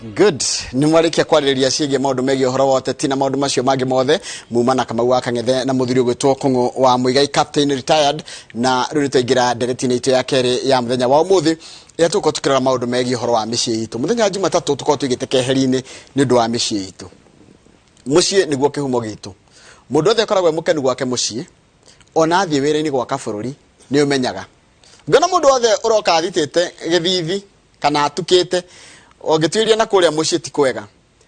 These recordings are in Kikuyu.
Good. Nĩ mwarĩkia kwarĩrĩria ciĩgiĩ maũndũ megiĩ ũhoro wa ũteti na maũndũ macio mangĩ mothe. Muma na Kamau wa Kang'ethe na mũthuri ũgwĩtwo Kũng'ũ wa Mũigai, Captain retired. Na rĩu nĩ twaingĩra ndereti-inĩ itũ ya kerĩ ya mũthenya wa ũmũthĩ, ĩrĩa tũgũkorwo tũkĩrora maũndũ megiĩ ũhoro wa mĩciĩ itũ. Mũthenya wa Jumatatũ tũkorwo tũigĩte keheri-inĩ nĩ ũndũ wa mĩciĩ itũ. Mũciĩ nĩguo kĩhumo gitũ. Mũndũ wothe akoragwo e mũkenu gwake mũciĩ, ona athiĩ wĩra-inĩ gwaka bũrũri, nĩ ũmenyaga. Ngona mũndũ wothe ũroka athitĩte gĩthithi kana atukĩte, ũngĩtuĩria na kũrĩa mũciĩ ti kwega.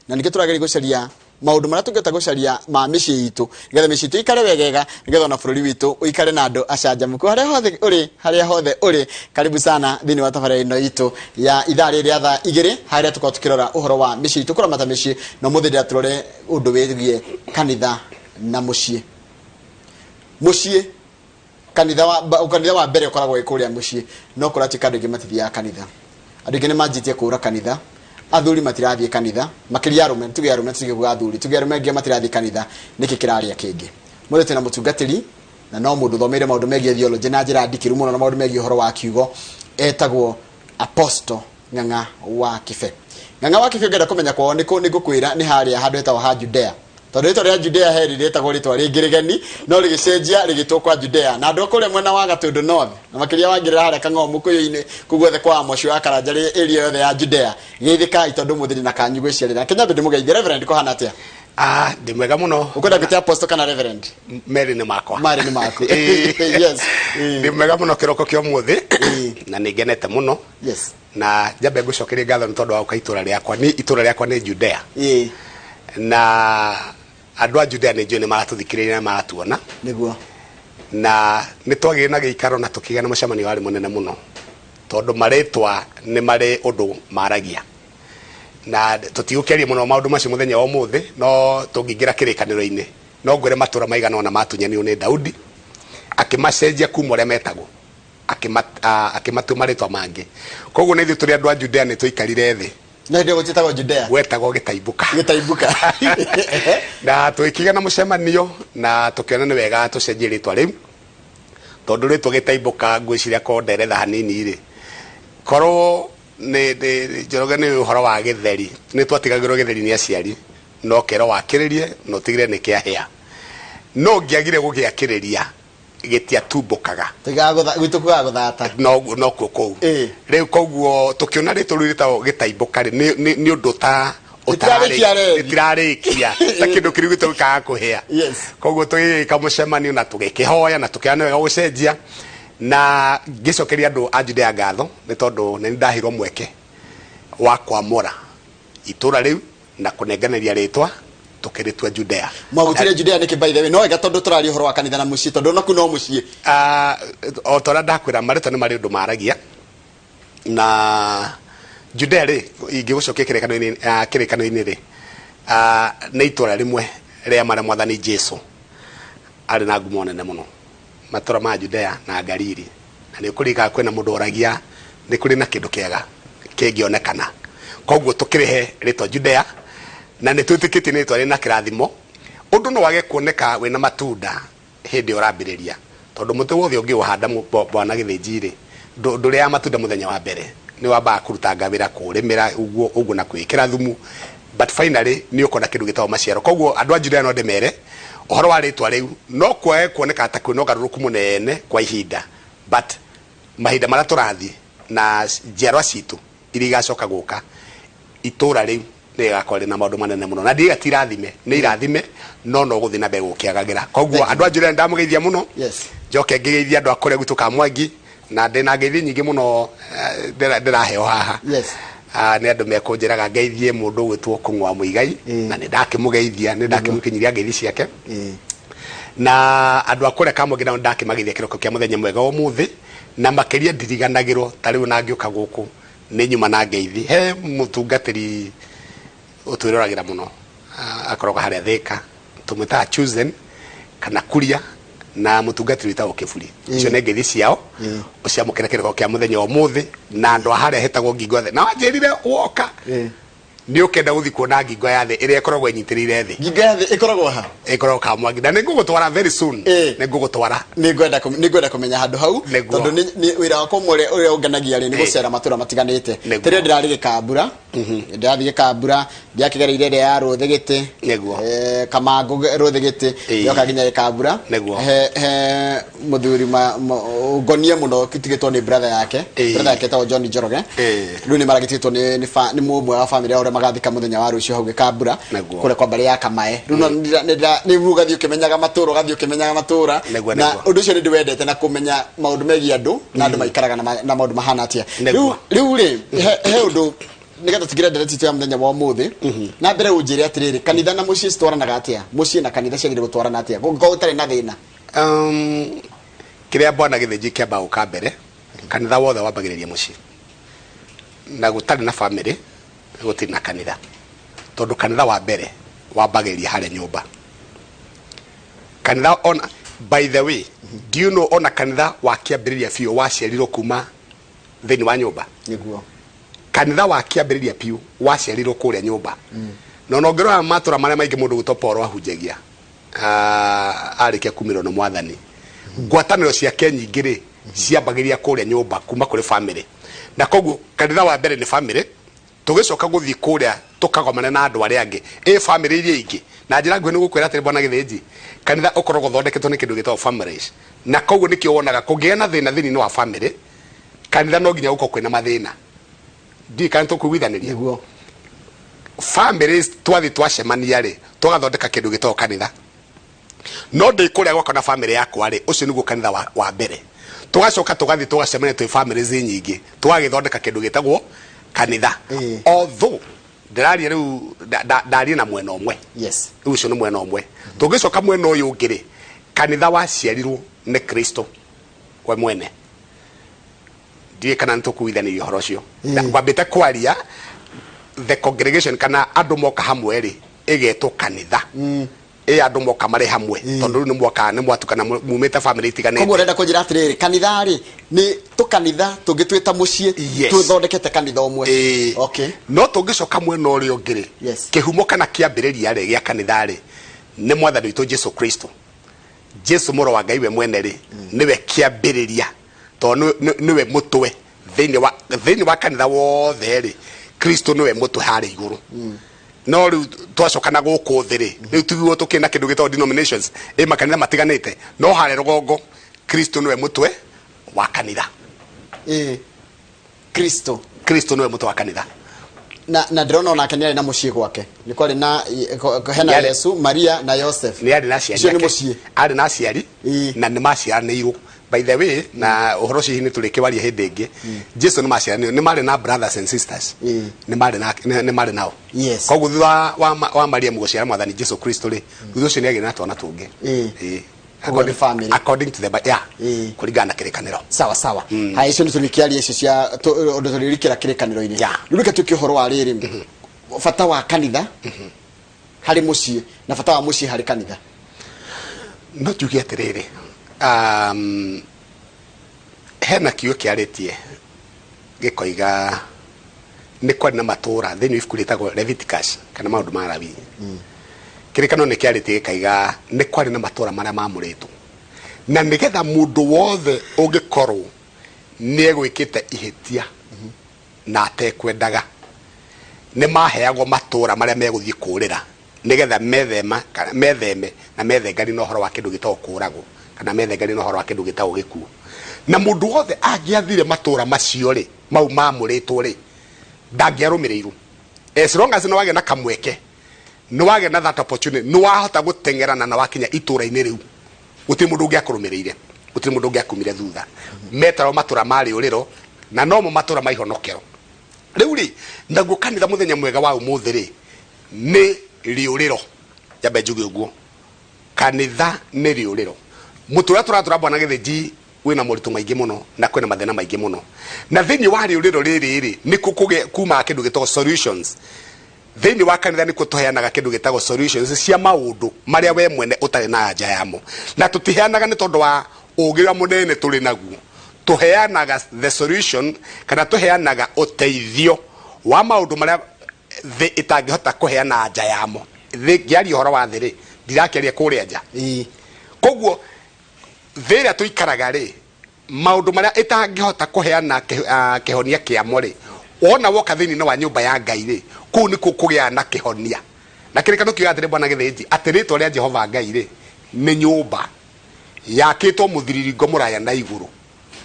Na nĩkĩo tũrageria gũcaria maũndũ marĩa tũngĩhota gũcaria ma mĩciĩ itũ, nĩgetha mĩciĩ itũ ĩikare wegega, nĩgetha ona bũrũri witũ ũikare na andũ acanjamũku. Harĩa hothe ũrĩ, harĩa hothe ũrĩ, karibu sana thĩinĩ wa tabarĩra ĩno itũ ya ithaa rĩrĩ rĩa thaa 2, harĩa tũkoragwo tũkĩrora ũhoro wa mĩciĩ itũ, kũramata mĩciĩ, na ũmũthĩ ndĩrenda tũrore ũndũ wĩgiĩ kanitha na mũciĩ. Mũciĩ kanitha wa kanitha wa mbere ũkoragwo wĩ kũrĩa mũciĩ, no kũratuĩka andũ aingĩ matithiaga kanitha. Andũ aingĩ nĩ manjĩtie kũra kanitha, athuri matirathiĩ kanitha, makĩria arũme, tuge arũme, tutige kuga athuri, tuge arũme aingĩ matirathiĩ kanitha. Nĩkĩ kĩrarĩa kĩngĩ? Mũthĩ twĩna mũtungatĩri na no mũndũ ũthomeire maũndũ megiĩ theology na njĩra ndikĩru mũno na maũndũ megiĩ ũhoro wa kiugo, etagwo Apostle Ng'ang'a wa Kĩbe. Ng'ang'a wa Kĩbe, ũngĩenda kũmenya kwao nĩ kũ, nĩ ngũkwĩra nĩ harĩa handũ hetagwo ha Judea, tondũ rĩtwa rĩa Judea he rĩretagwo rĩtwa rĩngĩ rĩgeni, no rĩgĩcenjia rĩgĩtwo kwa Judea. Na andũ a kũrĩa mwena wa Gatũndũ North, na makĩria wangĩrĩra harĩa Kang'oo Mũkũyũ-inĩ, kũu guothe kwa Moshi wa Karanja, area yothe ya Judea, geithĩkai tondũ ũmũthĩ ndĩ na kanyu gwĩciarĩra. Kenya ndĩmũgeithie. Reverend, kũhana atĩa? Ah, ndĩ mwega mũno. Ũkwenda ngwĩte Apostle kana Reverend? Merĩ nĩ makwa. Marĩ nĩ maku. Yes. Ndĩ mwega mũno kĩroko kĩa ũmũthĩ na nĩ ngenete mũno. Na njambe ngũcokerie ngatho nĩ tondũ wa gũka itũra rĩakwa. Niĩ itũra rĩakwa nĩ Judea. Na andũ a Judea nĩ njũĩ nĩ maratũthikĩrĩria na maratuona. Na nĩ twagĩire na gĩikaro na tũkĩgĩa na mũcemanio warĩ mũnene mũno, tondũ marĩtwa nĩ marĩ ũndũ maragia. Na tũtigũkĩaria mũno maũndũ macio mũthenya wa ũmũthĩ, no tũngĩingĩra kĩrĩkanĩro-inĩ, no ngwĩre matũra maigana ũna matunyanirwo nĩ Daudi, akĩmacenjia kuma ũrĩa metagwo, akĩmatua marĩtwa mangĩ. Koguo na ithuĩ tũrĩ andũ a Judea nĩ twaikarire thĩ. Na hĩndĩ ĩyo gũtiĩtagwo Judea. Gwetagwo Gĩtaimbũka. Gĩtaimbũka. Na tũgĩkĩgĩa na mũcemanio na tũkĩona nĩ wega tũcenjie rĩtwa rĩu, tondũ rĩtwa Gĩtaimbũka ngwĩciria korwo nderetha hanini rĩ, korwo nĩ nĩ Njoroge nĩ ũhoro wa gĩtheri, nĩ twatigagĩrwo gĩtheri nĩ aciari, no ũkerwo wakĩrĩrie na ũtigĩrĩre nĩ kĩahĩa. No ũngĩagire gũgĩakĩrĩria gĩtiatumbũkaga. Gwitũ kugaga gũthata. No nokuo kũu. Rĩu koguo tũkĩona rĩtwa rĩu rĩtagwo Gĩtaimbũka rĩ, nĩ nĩ ũndũ ta Rĩtirarĩkia reri. Rĩtirarĩkia ta kĩndũ kĩrĩa gĩtũ gĩkaga kũhĩa. Koguo tũgĩgĩka mũcemanio na tũgĩkĩhoya na tũkĩona nĩ wega gũcenjia. Na ngĩcokeria andũ a Judea ngatho nĩ tondũ nĩ ndaheirwo mweke wa kwamũra itũra rĩu na kũnenganĩria rĩtwa, tũkĩrĩtua Judea. Mwagũtire Judea nĩkĩ, by the way? No wega tondũ tũraria ũhoro wa kanitha na mũciĩ, tondũ onaku no mũciĩ. Ah, o ta ũrĩa ndakwĩra, marĩtwa nĩ marĩ ũndũ maragia. Na Judea rĩ, ingĩgũcokia kĩrĩkanĩro-inĩ, ah, kĩrĩkanĩro-inĩ rĩ, ah, nĩ itũra rĩmwe rĩa marĩa Mwathani Jesu arĩ na ngumo nene mũno, matũra ma Judea na Galili. Na nĩ ũkũririkana kwĩna mũndũ oragia nĩ kũrĩ na kĩndũ kĩega kĩngĩonekana. Koguo tũkĩrĩhe rĩtwa Judea, na nĩ twĩtĩkĩtie nĩ rĩtwa rĩna kĩrathimo. Ũndũ no wage kuoneka wĩna matunda hĩndĩ ĩyo ũrambĩrĩria, tondũ mũtĩ wothe ũngĩũhanda Bwana Gĩthĩnji rĩ, ndũrĩaga matunda mũthenya wa mbere. Nĩ wambaga kũrutanga wĩra, kũũrĩmĩra ũguo ũguo na kwĩkĩra thumu, but finally nĩ ũkona kĩndũ gĩtagwo maciaro. Koguo andũ a Judea no ndĩmere ũhoro wa rĩtwa rĩu, no kwage kuoneka ta kwĩna ũgarũrũku mũnene kwa ihinda, but mahinda marĩa tũrathiĩ na njiarwa citũ iria igacoka gũka, itũra rĩu nĩ rĩgakorwo rĩna maũndũ manene mũno. Na ndiga ti irathime, nĩ irathime, no no gũthiĩ na mbere gũkĩagagĩra. Koguo andũ a Judea nĩ ndamũgeithia mũno. Njoke ngĩgeithia andũ a kũrĩa gwitũ Kamwangi, na ndĩna ngeithi nyingĩ mũno ndĩraheo haha. Ah, nĩ andũ mekũnjĩraga ngeithie mũndũ ũgwĩtwo Kũng'ũ wa Mũigai, na nĩ ndakĩmũgeithia, nĩ ndakĩmũkinyiria ngeithi ciake. Na andũ a kũrĩa Kamwangi nao nĩ ndakĩmageithia kĩroko kĩa mũthenya mwega wa ũmũthĩ, na makĩria ndiriganagĩrwo ta rĩu na ngĩũka gũkũ nĩ nyuma na ngeithi. He mũtungatĩri ũtwĩroragĩra mũno, akoragwo harĩa Thĩka, tũmwĩtaga Chosen kana Kuria, na mũtungatĩri wĩtagwo Kĩburi. Icio nĩ ngeithi ciao, ũciamũkĩre kĩroko kĩa mũthenya wa ũmũthĩ, na andũ a harĩa hetagwo ngingo ya thĩ. Na wanjĩrire woka nĩ ũkenda gũthiĩ kuona ngingo ya thĩ ĩrĩa ĩkoragwo ĩnyitĩrĩire thĩ. Ngingo ya thĩ ĩkoragwo ha? Ĩkoragwo Kamwangi, na nĩ ngũgũtwara very soon. Nĩ ngũgũtwara. Nĩ ngwenda kũmenya handũ hau. Tondũ nĩ wĩra wakwa ũmwe ũrĩa ũngenagia rĩ, nĩ gũcera matũra matiganĩte. Tĩrĩa ndĩrarĩ Gĩkambura. Ndĩrathiĩ Gĩkambura, ndiakĩgereire ĩrĩa ya Rũthĩgĩtĩ. Nĩguo. Kamangũ Rũthĩgĩtĩ. Ndoka nginya Gĩkambura. Nĩguo. He mũthuri ngonie mũno tigĩtwo nĩ brother yake. Brother yake etagwo John Njoroge. Rĩu nĩ maragĩtigĩtwo nĩ mũmwe wa family yao ũrĩa magathika mũthenya wa rũciũ hau Gĩkambura. Nĩguo. Kũrĩa kwa mbarĩ ya Kamae. Rĩu no nĩ ũgathiĩ ũkĩmenyaga matũra, ũgathiĩ ũkĩmenyaga matũra. Na ũndũ ũcio nĩ ndĩwendete na kũmenya maũndũ megiĩ andũ na andũ maikaraga na maũndũ mahana atĩa. Rĩu rĩ, he ũndũ nĩgetha tũingĩre ndereti itũ ya mũthenya wa ũmũthĩ, na mbere ũnjĩre atĩrĩrĩ, kanitha na mũciĩ citwaranaga atĩa? Mũciĩ na kanitha ciagĩrĩire gũtwarana atĩa kũngĩkorwo gũtarĩ na thĩna? Kĩrĩa bwana Gĩthĩnji kĩambaga gũka mbere, kanitha wothe wambagĩrĩria mũciĩ. Na gũtarĩ na famĩlĩ gũtirĩ na kanitha, tondũ kanitha wa mbere wambagĩrĩria harĩa nyũmba. Kanitha ona, by the way, do you know ona kanitha wa kĩambĩrĩria biũ waciarirwo kuma thĩinĩ wa nyũmba? Nĩguo. Kanitha wa kĩambĩrĩria biũ waciarirwo kũrĩa nyũmba. Na ona ũngĩrora matũra marĩa maingĩ mũndũ gwĩtwo Paul ahunjagia, arĩkia kumĩrwo nĩ Mwathani, ngwatanĩro ciake nyingĩ rĩ, ciambagĩrĩria kũrĩa nyũmba kuma kũrĩ famĩlĩ. Na koguo kanitha wa mbere nĩ famĩlĩ, tũgĩcoka gũthiĩ kũrĩa tũkagomane na andũ arĩa angĩ, ĩ famĩlĩ iria ingĩ. Na njĩra nguhĩ nĩ gũkwĩra atĩrĩ bwana Gĩthĩnji, kanitha ũkoragwo ũthondeketwo nĩ kĩndũ gĩtagwo families. Na koguo nĩkĩo wonaga kũngĩgĩa na thĩna thĩinĩ wa famĩlĩ, kanitha no nginya gũkorwo kwĩna mathĩna. Ndiũĩ kana tũkũiguithanĩria. Nĩguo. Families twathiĩ twacemania rĩ, tũgathondeka kĩndũ gĩtagwo kanitha. No ndĩ kũrĩa gwakwa na famĩlĩ yakwa rĩ, ũcio nĩguo kanitha wa, wa mbere. Tũgacoka tũgathiĩ tũgacemania twĩ families nyingĩ, tũgagĩthondeka kĩndũ gĩtagwo kanitha. Although ndĩraria rĩu ndaria na mwena ũmwe. Rĩu ũcio nĩ mwena ũmwe. Tũngĩcoka mwena ũyũ ũngĩ rĩ, kanitha waciarirwo nĩ Kristo we mwene. Ndiũĩ kana nĩ tũkuithanĩria ũhoro ũcio. Ngwambĩte kwaria the congregation kana andũ moka hamwe rĩ, ĩgetwo kanitha. Ĩ andũ moka marĩ hamwe, tondũ rĩu nĩ mwoka nĩ mwatukana mumĩte famĩlĩ itiganĩte. Koguo ũrenda kũnjĩra atĩrĩrĩ, kanitha rĩ nĩ tũkanitha tũngĩ twĩ ta mũciĩ tũthondekete kanitha ũmwe. Ĩĩ. No tũngĩcoka mwena ũrĩa ũngĩ rĩ, kĩhumo kana kĩambĩrĩria rĩ gĩa kanitha rĩ nĩ Mwathani witũ Jesu Kristo. Jesu mũrũ wa Ngai we mwene rĩ nĩwe kĩambĩrĩria, tondũ nĩwe mũtwe thĩinĩ wa kanitha wothe rĩ, Kristo nĩwe mũtwe harĩa igũrũ. No rĩu twacoka na gũkũ thĩ rĩ, rĩu tiguo tũkĩrĩ na kĩndũ gĩtagwo denominations, ĩ makanitha matiganĩte, no harĩa rũgongo Kristo nĩwe mũtwe wa kanitha. Ĩĩ, Kristo. Kristo nĩwe mũtwe wa kanitha. Na ndĩrona onake nĩ arĩ na mũciĩ gwake. Nĩ kwarĩ na hena Yesu, Maria na Joseph. Nĩ arĩ na aciari Ũcio nĩ ake. mũciĩ. Arĩ na aciari na nĩ maciaranĩirwo. By the way, na ũhoro ũcio hihi nĩ tũrĩkĩwaria hĩndĩ ĩngĩ. Jesu nĩ maciaranĩirwo, nĩ marĩ na brothers and sisters. Nĩ marĩ na nĩ marĩ nao. Koguo thutha wa Mariamu gũciara Mwathani Jesu Kristo rĩ, thutha ũcio nĩ agĩire na twana tũngĩ. Ĩĩ. Koguo nĩ family. According to the Bi- yeah, kũringana na kĩrĩkanĩro. Sawa sawa. Haya, icio nĩ tũrĩkĩaria icio cia ũndũ tũrĩrikĩra kĩrĩkanĩro-inĩ. Rĩu reke tũke ũhoro wa rĩrĩ, bata wa kanitha harĩ mũciĩ na bata wa mũciĩ harĩ kanitha. No njuge atĩrĩrĩ, hena kiugo kĩarĩtie gĩkoiga nĩ kwarĩ na matũra thĩinĩ wa ibuku rĩtagwo Leviticus kana maũndũ ma Lawi. Kĩrĩkanĩro nĩ kĩarĩtie gĩkaiga nĩ kwarĩ na matũra marĩa mamũrĩtwo, na nĩgetha mũndũ wothe ũngĩkorwo nĩ egwĩkĩte ihĩtia na atekwendaga, nĩ maheagwo matũra marĩa megũthiĩ kũrĩra nĩgetha methema kana metheme na methenganie na ũhoro wa kĩndũ gĩtagwo kũragwo kana methenganie na ũhoro wa kĩndũ gĩtagwo gĩkuũ. Na mũndũ wothe angĩathire matũra macio rĩ, mau mamũrĩtwo rĩ, ndangĩarũmĩrĩirwo. As long as nĩ wagĩa na kamweke, nĩ wagĩa na that opportunity, nĩ wahota gũteng'erana na wakinya itũra-inĩ rĩu, gũtirĩ mũndũ ũngĩakũrũmĩrĩire, gũtirĩ mũndũ ũngĩakumire thutha. Metagwo matũra ma rĩũrĩro na nomo matũra ma ihonokero. Rĩu rĩ, naguo kanitha mũthenya mwega wa ũmũthĩ rĩ, nĩ rĩũrĩro. Nyambe njuge ũguo, kanitha nĩ rĩũrĩro. Mũtĩ ũrĩa tũratũra Bwana Gĩthĩnji wĩna moritũ maingĩ mũno na kwĩna mathĩna maingĩ mũno, na thĩinĩ wa rĩũrĩro rĩrĩ rĩ, nĩkuo kumaga kĩndũ gĩtagwo solutions. Thĩinĩ wa kanitha nĩkuo tũheanaga kĩndũ gĩtagwo solutions cia maũndũ marĩa we mwene ũtarĩ na anja yamo, na tũtiheanaga nĩ tondũ wa ũgĩ ũrĩa mũnene tũrĩ naguo. Tũheanaga the solution kana tũheanaga ũteithio wa maũndũ marĩa thĩ ĩtangĩhota kũheana anja yamo. Thĩ, ngĩaria ũhoro wa thĩ rĩ, ndirakĩaria kũrĩa nja. Koguo thĩ ĩrĩa tũikaraga rĩ, maũndũ marĩa ĩtangĩhota kũheana kĩhonia kĩamo rĩ, Wona woka thĩinĩ wa nyũmba ya Ngai rĩ, kũu nĩkuo kũgĩaga na kĩhonia. Na kĩrĩkanĩro kiugaga atĩrĩ, Bwana Gĩthĩnji, atĩ rĩtwa rĩa Jehova Ngai rĩ, nĩ nyũmba yakĩtwo mũthiriringo mũraya na igũrũ,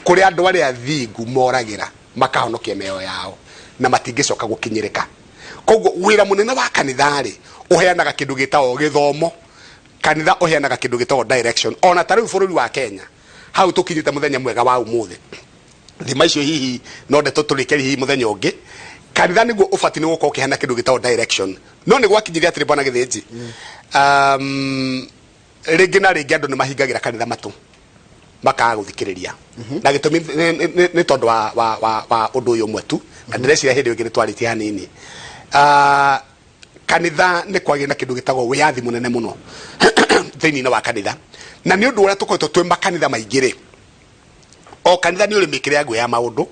kũrĩa andũ arĩa athingu moragĩra makahonokia mĩoyo yao, na matingĩcoka gũkinyĩrĩka. Koguo wĩra mũnene wa kanitha-rĩ, ũheanaga kĩndũ gĩtagwo gĩthomo. Kanitha ũheanaga kĩndũ gĩtagwo direction. Ona ta rĩu bũrũri wa Kenya, hau tũkinyĩte mũthenya mwega wa ũmũthĩ, thima icio hihi no ndeto tũrĩke hihi mũthenya ũngĩ. Kanitha nĩguo ũbatiĩ nĩ gũkorwo ũkĩheana kĩndũ gĩtagwo direction. No nĩ gwakinyire atĩrĩ, Bwana Gĩthĩnji, rĩngĩ na rĩngĩ andũ nĩ mahingagĩra kanitha matũ makaga gũthikĩrĩria, na gĩtũmi nĩ tondũ wa ũndũ ũyũ ũmwe tu, na ndĩreciria hĩndĩ ĩngĩ nĩ twarĩtie hanini. Kanitha nĩ kwagĩa na kĩndũ gĩtagwo wĩyathi mũnene mũno thĩinĩ wa kanitha, na nĩ ũndũ ũrĩa tũkoretwo twĩ makanitha maingĩ rĩ, o kanitha nĩ ũrĩ mĩkĩre yaguo ya maũndũ,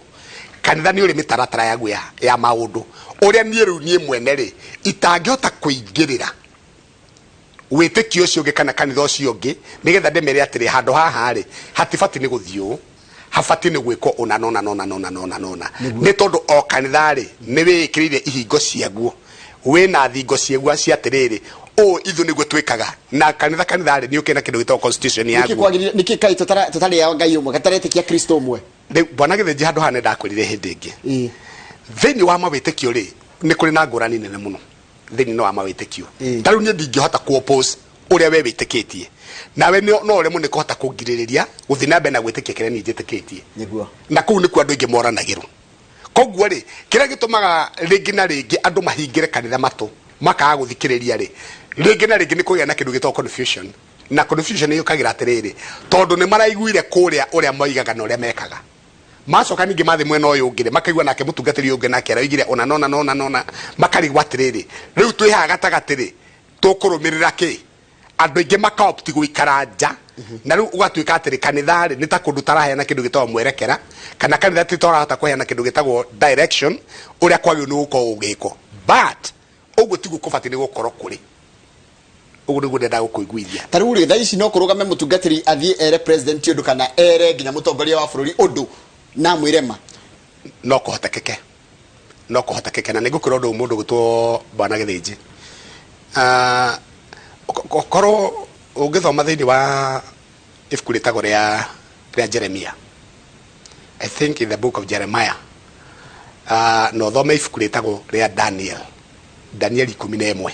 kanitha nĩ ũrĩ mĩtaratara yaguo ya maũndũ, ũrĩa niĩ rĩu niĩ mwene rĩ itangĩhota kũingĩrĩra wĩtĩkio ũcio ũngĩ kana kanitha ũcio ũngĩ nĩgetha ndĩmere atĩrĩ, handũ haha rĩ hatibatiĩ nĩ gũthiĩ ũũ, habatiĩ nĩ gwĩkwo ũna nona nona nona nona nona, nĩ tondũ o kanitha rĩ nĩ wĩĩkĩrĩire ihingo ciaguo, wĩna thingo ciaguo cia atĩrĩrĩ, ũũ ithuĩ nĩguo twĩkaga. Na kanitha kanitha rĩ nĩ ũkĩrĩ na kĩndũ gĩtagwo constitution Nĩkĩ yaguo. Kwagĩrĩire nĩkĩ kaĩ tũtarĩ a Ngai ũmwe, gataretĩkia Kristo ũmwe? Rĩu Bwana Gĩthĩnji, handũ haha nĩ ndakwĩrire hĩndĩ ĩngĩ, thĩinĩ wa mawĩtĩkio rĩ nĩ kũrĩ na ngũrani nene mũno thĩinĩ wa mawĩtĩkio. Ta rĩu niĩ ndingĩhota kũ oppose ũrĩa we wĩtĩkĩtie, nawe no ũremwo nĩ kũhota kũngirĩrĩria gũthiĩ na mbere na gwĩtĩkia kĩrĩa niĩ njĩtĩkĩtie. Na kũu nĩkuo andũ aingĩ moranagĩrwo. Koguo rĩ, kĩrĩa gĩtũmaga rĩngĩ na rĩngĩ andũ mahingĩre kanitha matũ makaga gũthikĩrĩria rĩ, rĩngĩ na rĩngĩ nĩ kũgĩa na kĩndũ gĩtagwo confusion. Na confusion yũkagĩra atĩrĩrĩ, tondũ nĩ maraiguire kũrĩa ũrĩa moigaga na ũrĩa mekaga, macoka ningĩ mathiĩ mwena ũyũ ũngĩ rĩ, makaigua nake mũtungatĩri ũyũ ũngĩ nake aroigire ũna nona nona nona, makarigwo atĩrĩrĩ, rĩu twĩ haha gatagatĩ rĩ, tũkũrũmĩrĩra kĩ? Andũ aingĩ makaopti gũikara nja, na rĩu ũgatuĩka atĩrĩ, kanitha rĩ nĩ ta kũndũ taraheana kĩndũ gĩtagwo mwerekera, kana kanitha ti twarahota kũheana kĩndũ gĩtagwo direction ũrĩa kwagĩrĩirwo nĩ gũkorwo gũgĩkwo. But ũguo tiguo kũbatiĩ nĩ gũkorwo kũrĩ. Ũguo nĩguo ndenda gũkũiguithia. Ta rĩu rĩ, thaa ici no kũrũgame mũtungatĩri athiĩ ere president ũndũ kana ere nginya mũtongoria wa bũrũri ũndũ na amwĩre ma? No kũhotekeke, no kũhotekeke. Na nĩngũkwĩra ũndũ mũndũ gwĩtwo Bwana Gĩthĩnji, korwo ũngĩthoma thĩinĩ wa ibuku rĩtagwo rĩa Jeremia, I think in the book of Jeremiah, na ũthome ibuku rĩtagwo rĩa Daniel, Danieli 11,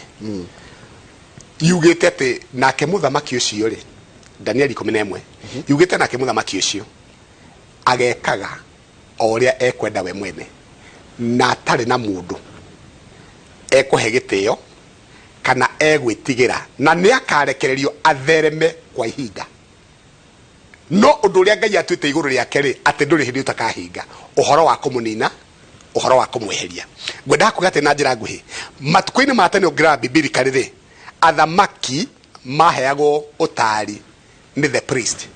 yugĩte atĩ nake mũthamaki ũcio rĩ, Danieli 11 yugĩte nake mũthamaki ũcio agekaga o ũrĩa ekwenda we mwene, na atarĩ na mũndũ ekũhe gĩtĩo kana egwĩtigĩra, na nĩ akarekererio athereme kwa ihinda. No ũndũ ũrĩa Ngai atuĩte igũrũ rĩake rĩ, atĩ ndũrĩ hĩndĩ ũtakahinga, ũhoro wa kũmũnina, ũhoro wa kũmweheria. Ngwendaga kuga atĩ na njĩra nguhĩ, matukũ-inĩ ma tene ũngĩrora biblically rĩ, athamaki maheagwo ũtaari nĩ the priest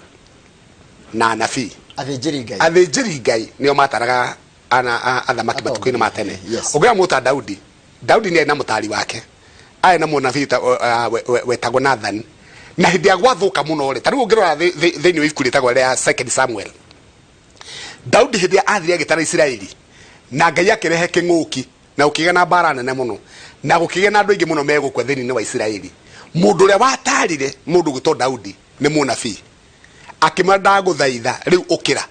na anabii. Athĩnjĩri Ngai. Athĩnjĩri Ngai nĩo mataraga athamaki matukũ-inĩ ma tene. Ũngĩrora mũndũ ta Daudi, Daudi nĩ arĩ na mũtari wake, arĩ na mũnabii wetagwo Nathan. Na hĩndĩ ya gwathũka mũno rĩ, ta rĩu ũngĩrora thĩinĩ wa ibuku rĩtagwo rĩa Second Samuel, Daudi hĩndĩ ĩrĩa athire agĩtara Isiraeli, na Ngai akĩrehe kĩng'ũki, na gũkĩgĩa na mbara nene mũno, na gũkĩgĩa na andũ aingĩ mũno megũkua thĩinĩ wa Isiraeli. Mũndũ ũrĩa watarire mũndũ ũgwĩtwo Daudi nĩ mũnabii, akĩmwĩra, ndagũthaitha rĩu ũkĩra,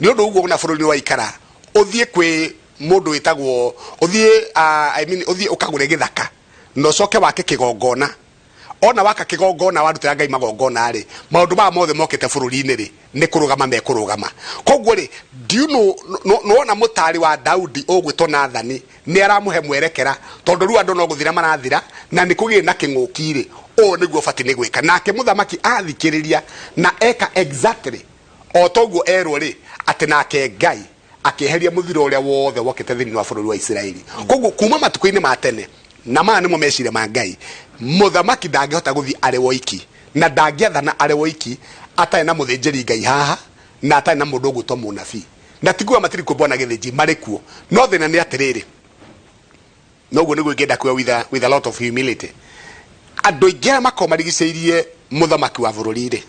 nĩ ũndũ ũguo na bũrũri waikara, ũthiĩ kwĩ mũndũ wĩtagwo, ũthiĩ, I mean, ũthiĩ ũkagũre gĩthaka na ũcoke wake kĩgongona. Ona waka kĩgongona warutĩra Ngai magongona rĩ, maũndũ maya mothe mokĩte bũrũri-inĩ rĩ, nĩ kũrũgama mekũrũgama. Koguo rĩ, do you know, nĩwona mũtaari wa Daudi ũgwĩtwo Nathani nĩ aramũhe mwerekera, tondũ rĩu andũ no gũthira marathira na nĩ kũgĩe na kĩng'ũki rĩ, ũũ nĩguo ũbatiĩ nĩ gwĩka. Nake mũthamaki athikĩrĩria na eka exactly o toguo erwo rĩ, atĩ nake Ngai akĩeheria mũthiro ũrĩa wothe wokĩte thĩinĩ wa bũrũri wa Isiraeli. Koguo kuma matukũ-inĩ ma tene, na maya nĩmo meciria ma Ngai, mũthamaki ndangĩhota gũthiĩ arĩ woiki, na ndangĩathana arĩ woiki atarĩ na mũthĩnjĩri Ngai haha, na atarĩ na mũndũ ũgwĩtwo mũnabii. Na ti kuga matirĩ kuo, Bwana Gĩthĩnji, marĩ kuo. No thĩna nĩ atĩrĩrĩ, na ũguo nĩguo ingĩenda kuga with a lot of humility, andũ aingĩ arĩa makoragwo marigicĩirie mũthamaki wa bũrũri rĩ,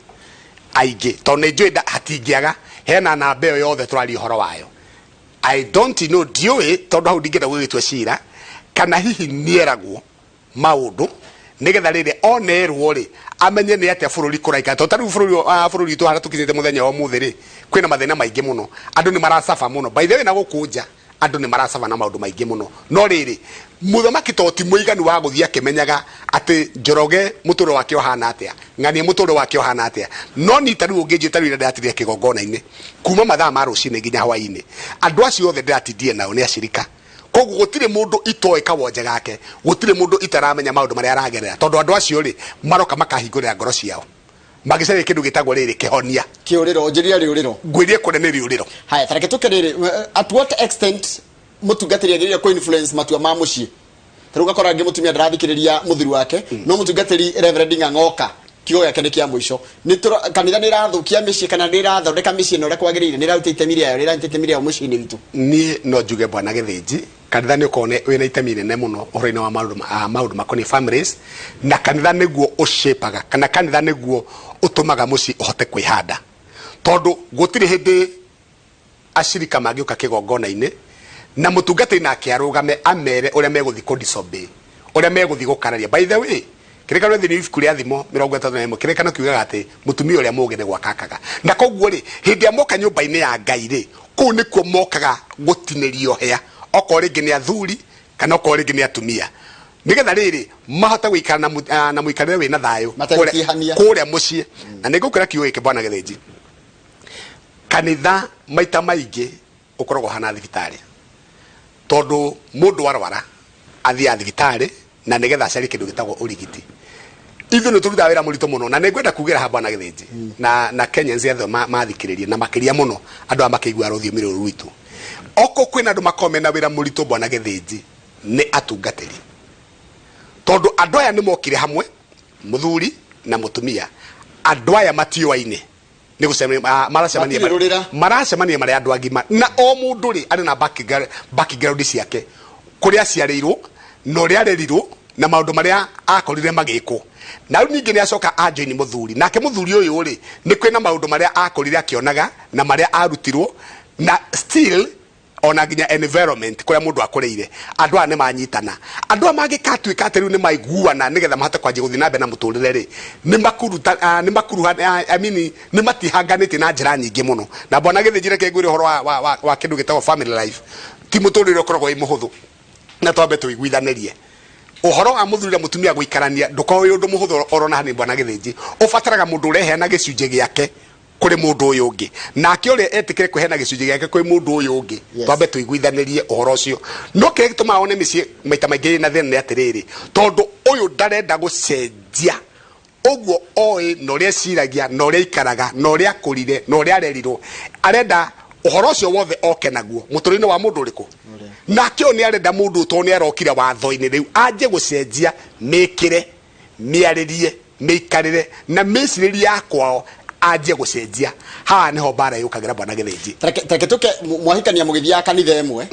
aingĩ, tondũ nĩ njũĩ hatingĩaga, hena namba ĩyo yothe tũraria ũhoro wayo. I don't know, ndiũĩ, tondũ hau ndingĩenda gũgĩtua cira kana hihi nĩeragwo maũndũ nĩgetha rĩrĩ onerwo rĩ amenye nĩ atĩa bũrũri kũraikara, tondũ ta rĩu bũrũri witũ harĩa tũkinyĩte mũthenya wa ũmũthĩ rĩ, kwĩna mathĩna maingĩ mũno, andũ nĩ maracaba mũno. By the way, na gũkũ nja andũ nĩ maracaba na maũndũ maingĩ mũno. No rĩrĩ, mũthamaki to ti mũiganu wa gũthiĩ akĩmenyaga atĩ Njoroge mũtũrĩre wake ũhana atĩa, ng'ania mũtũrĩre wake ũhana atĩa. No niĩ ta rĩu ũngĩnjĩta rĩu ira ndĩratindire kĩgongona-inĩ kuma mathaa ma rũcinĩ nginya hwaĩ-inĩ, andũ acio othe ndĩratindire nao nĩ acirika. Koguo gũtirĩ mũndũ itoĩ kawonje gake, gũtirĩ mũndũ itaramenya maũndũ marĩa aragerera, tondũ andũ acio rĩ maroka makahingũrĩra ngoro ciao magĩcaria kĩndũ gĩtagwo rĩrĩ kĩhonia. Kĩũrĩro, njĩrire rĩũrĩro. Ngwĩrie kũrĩa nĩ rĩũrĩro. Haya, tareke tũke rĩrĩ, at what extent mũtungatĩri agĩrĩire kũ influence matua ma mũciĩ? Ta rĩu ũgakora rĩngĩ mũtumia ndarathikĩrĩria mũthuri wake, no mũtungatĩri Reverend Ng'ang'oka kiugo gĩake nĩ kĩa mũico. Kanitha nĩ ĩrathũkia mĩciĩ kana nĩ ĩrathondeka mĩciĩ na ũrĩa kwagĩrĩire, nĩ ĩraruta itemi rĩayo, nĩ ĩranyita itemi rĩayo mũciĩ-inĩ witũ? Niĩ no njuge, bwana Gĩthĩnji, kanitha nĩ ũkoragwo wĩna itemi inene mũno ũhoro-inĩ wa maũndũ makoniĩ families, na kanitha nĩguo ũshapaga kana kanitha nĩguo ũtũmaga mũciĩ ũhote kwĩhanda, tondũ gũtirĩ hĩndĩ acirika mangĩũka kĩgongona-inĩ na mũtungatĩri nake arũgame amere ũrĩa megũthiĩ kũ disobey, ũrĩa megũthiĩ gũkararia. By the way, kĩrĩkanĩro thĩinĩ wa ibuku rĩa Thimo 31, kĩrĩkanĩro kiugaga atĩ mũtumia ũrĩa mũũgĩ nĩ gwaka akaga. Na koguo rĩ, hĩndĩ ĩrĩa moka nyũmba-inĩ ya Ngai rĩ, kũu nĩkuo mokaga gũtinĩrio hĩa, okorwo rĩngĩ nĩ athuri kana okorwo rĩngĩ nĩ atumia, nĩgetha rĩrĩ mahote gũikara na mũikarĩre wĩna thayũ mategũtihania kũrĩa mũciĩ. Na nĩ ngũkwĩra kiugo gĩkĩ, bwana Gĩthĩnji, kanitha maita maingĩ ũkoragwo ũhana thibitarĩ, tondũ mũndũ arwara athiaga thibitarĩ na nĩgetha acarie kĩndũ gĩtagwo ũrigiti. Ithuĩ nĩ tũrutaga wĩra mũritũ mũno, na nĩ ngwenda kugĩra haha, bwana Gĩthĩnji, na Kenyans othe mathikĩrĩrie, na makĩria mũno andũ aya makĩiguaga rũthiomi rũrũ rwitũ. Okorwo kwĩna andũ makoragwo mena wĩra mũritũ, bwana Gĩthĩnji, nĩ atungatĩri, tondũ andũ aya nĩ mokire hamwe, mũthuri na mũtumia. Andũ aya matiũaine nĩ gũcemania, maracemania. Matirĩ rũrĩra. Maracemania marĩ andũ agima, na o mũndũ rĩ arĩ na background ciake, kũrĩa aciarĩirwo na ũrĩa arerirwo na maũndũ marĩa akorire magĩkwo. Na rĩu ningĩ nĩ acoka ajoini mũthuri, nake mũthuri ũyũ rĩ nĩ kwĩna maũndũ marĩa akorire akĩonaga na marĩa arutirwo, na still ona nginya environment kũrĩa mũndũ akũrĩire. Andũ aya nĩ manyitana, andũ aya mangĩkatuĩka atĩ rĩu nĩ maiguana nĩgetha mahote kwanjia gũthiĩ na mbere na mũtũrĩre rĩ, nĩ makuruta, nĩ makuruha, I mean, nĩ matihanganĩtie na njĩra nyingĩ mũno. Na bwana Gĩthĩnji, reke ngwĩre ũhoro wa kĩndũ gĩtagwo family life, ti mũtũrĩre ũkoragwo wĩ mũhũthũ. Na twambe tũiguithanĩrie ũhoro wa mũthuri na mũtumia gũikarania ndũkoragwo wĩ ũndũ mũhũthũ orona hanini, bwana Gĩthĩnji. Ũbataraga mũndũ ũreheana gĩcunjĩ gĩake kũrĩ mũndũ ũyũ ũngĩ, nake ũrĩa etĩkĩre kũheana gĩcunjĩ gĩake kwĩ mũndũ ũyũ ũngĩ. Twambe tũiguithanĩrie ũhoro ũcio. No kĩrĩa gĩtũmaga wone mĩciĩ maita maingĩ ĩna thĩna nĩ atĩrĩrĩ, tondũ ũyũ ndarenda gũcenjia ũguo oĩ na ũrĩa eciragia na ũrĩa aikaraga na ũrĩa akũrire na ũrĩa arerirwo. Arenda ũhoro ũcio wothe oke naguo mũtũrĩre-inĩ wa mũndũ ũrĩkũ, nake ũyũ nĩ arenda mũndũ tondũ nĩ arokire watho-inĩ rĩu anjie gũcenjia mĩkĩre, mĩarĩrie, mĩikarĩre na mĩcirĩrie ya kwao, anjie gũcenjia. Haha nĩho mbara yũkagĩra, bwana Gĩthĩnji. Tareke tũke mwahikania mũgĩthiaga kanitha ĩmwe,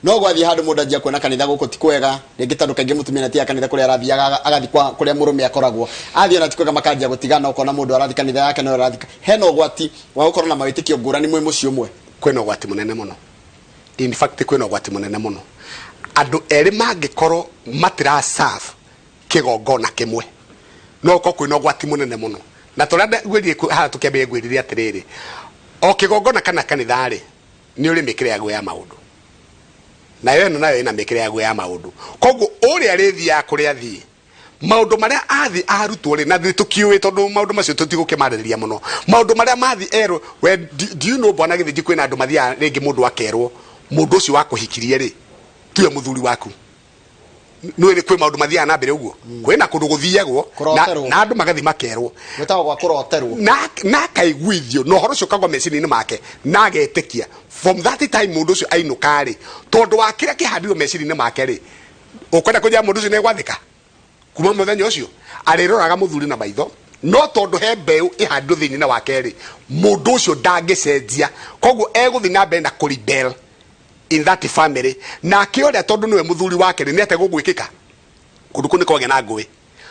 no gwathiĩ handũ mũndũ anjia kuona kanitha gũkũ ti kwega rĩngĩ, tondũ kaingĩ mũtumia nĩatigaga kanitha kũrĩa arathiaga agathiĩ kwa kũrĩa mũrũme akoragwo athiĩ, ona ti kwega, makanjia gũtigana. Ũkona mũndũ arathiĩ kanitha yake no arathiĩ hena ũgwati wa gũkorwo na mawĩtĩkio ngũrani mwĩ mũciĩ ũmwe. Kwĩna ũgwati mũnene mũno. In fact, kwĩna ũgwati mũnene mũno. Andũ erĩ mangĩkorwo matira serve kĩgongona kĩmwe, no gũkorwo kwĩna ũgwati mũnene mũno. Na torĩa ngwĩrire haha tũkĩambĩrĩria, ngwĩrire atĩrĩrĩ, o kĩgongona kana kanitha rĩ nĩ ũrĩ mĩkĩre yaguo ya maũndũ, nayo ĩno nayo ĩna mĩkĩre yaguo ya maũndũ. Koguo ũrĩa arĩthiaga kũrĩa athiĩ, maũndũ marĩa athiĩ arutwo rĩ, na nĩ tũkiũĩ tondũ maũndũ macio tũtigũkĩmarĩrĩria mũno, maũndũ marĩa mathiĩ erwo. We do you know, bwana Gĩthĩnji, kwĩna andũ mathiaga rĩngĩ mũndũ akerwo mũndũ ũcio wakũhikirie rĩ tiwe mũthuri waku? Nĩ kwĩ maũndũ mathiaga na mbere ũguo, kwĩna kũndũ gũthiagwo Kũroterwo. Na andũ magathiĩ makerwo. Gwĩtagwo gwa kũroterwo. Na akaiguithio na ũhoro ũcio ũkagwa meciria-inĩ make na agetĩkia. From that time mũndũ ũcio ainũka rĩ, tondũ wa kĩrĩa kĩhandirwo meciria-inĩ make rĩ, ũkwenda kũnjĩra mũndũ ũcio nĩ egwathĩka? Kuma mũthenya ũcio arĩroraga mũthuri na maitho, no tondũ he mbeũ ĩhandirwo thĩinĩ wake rĩ, mũndũ ũcio ndangĩcenjia. Koguo egũthiĩ na mbere na kũrebel in that family. Nake ũrĩa tondũ nĩwe mũthuri wake rĩ, nĩ atĩa gũgwĩkĩka? Kũndũ kũu nĩ kwagĩa na ngũĩ,